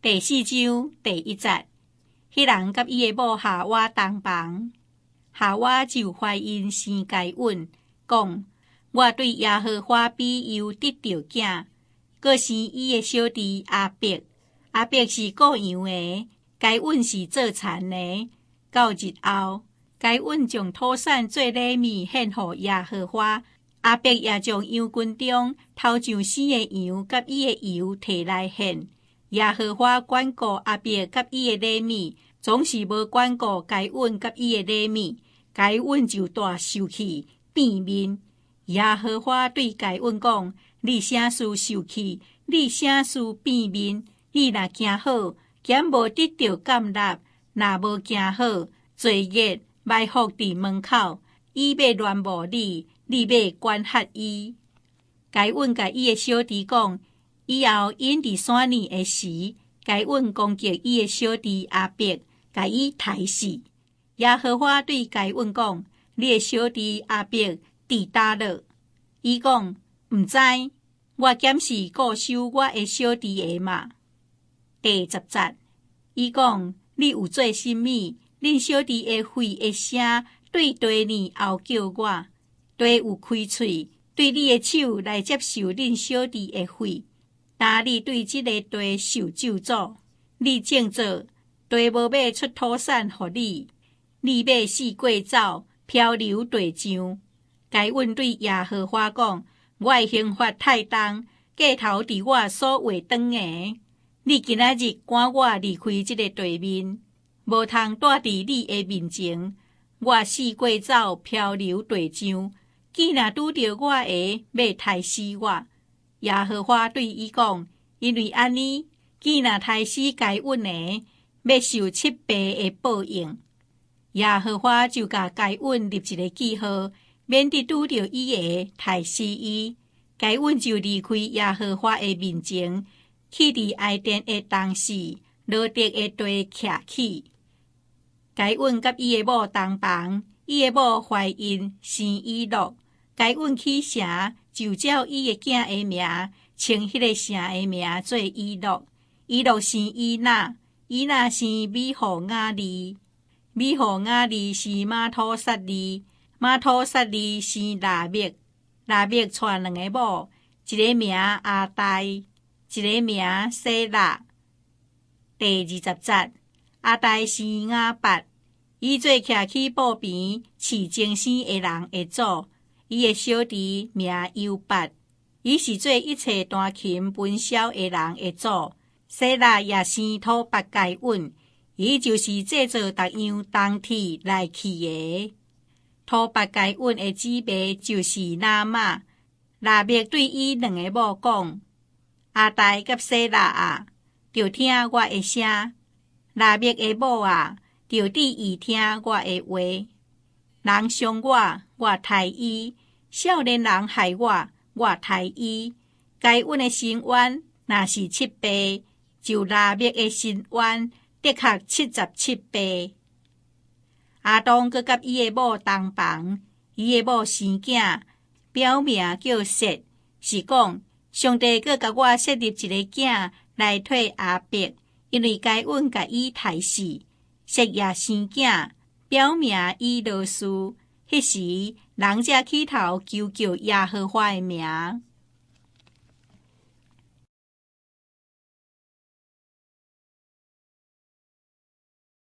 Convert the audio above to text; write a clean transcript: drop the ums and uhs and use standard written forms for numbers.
第四章第一節，彼人佮伊的某夏娃同房，夏娃就懷孕生該隱，講：我對耶和華比丘得著囝，閣生伊的小弟亞伯。亞伯是顧羊的，該隱是做田的。到日後，該隱將土產做禮物獻予耶和華，亞伯也將羊群中頭上生的羊佮伊的油提來獻。耶和華眷顧亞伯佮伊的禮物，總是無眷顧該隱佮伊的禮物。該隱就大受氣，變面。耶和華對該隱講：你啥事受氣？你啥事變面？你若行好，敢無得著甘納；若無行好，罪孽埋伏佇門口，伊欲戀慕你，你欲管轄伊。該隱共伊的小弟講，以後𪜶佇山裡的時，該隱攻擊伊的小弟亞伯，共伊刣死。耶和華對該隱講：你的小弟亞伯佇佗落？伊講：毋知，我敢是顧守我的小弟的嗎？第十節，伊講：你有做啥物？恁小弟的吠的聲對地裡嗷叫我，地有開喙，對你的手來接受恁小弟的血。今你對這个地受咒詛，你種作地無欲出土產予你，你欲四過走，漂流地上。該隱對耶和華講：我的刑罰太重，過頭佇我所畫長的。你今仔日趕我離開這个地面，無通蹛佇你的面前。我四過走，漂流地上，見若拄著我的，欲刣死我。耶和華對伊講：因為按呢，見若刣死該隱的，欲受七倍的報應。耶和華就共該隱立一个記號，免得拄著伊的刣死伊。該隱就離開耶和華的面前，去佇埃甸的東勢，挪得的地徛起。該隱佮伊的某同房，伊的某懷孕生以諾。該隱起城，就照伊的囝的名，稱彼个城的名做以諾。以諾生以哪，以哪生米戶雅利，米戶雅利生瑪土撒利，瑪土撒利生拉麥，拉麥娶兩个某，一个名亞大，一个名洗喇。第二十節，亞大生雅八，伊做徛起布棚飼精生的人的祖。伊的小弟名猶八，伊是做一切彈琴文簫的人的祖。洗喇也生土伯該隱，伊就是製造逐樣銅鐵來器的。土伯該隱的姊妹就是拿瑪。拉麥對伊兩个某講：亞大佮洗喇啊，著聽我的聲；拉麥的某啊，著注意聽我的話。人傷我，我刣伊；少年人害我，我刣伊。該隱的伸冤若是七倍，就拉麥的伸冤的確77倍。亞當閣佮伊的某同房，伊的某生囝，表名叫設，是講上帝閣共我設立一个囝來替亞伯，因為該隱共伊刣死。設也生囝，表名以挪士。彼時，人才起頭求叫耶和華的名。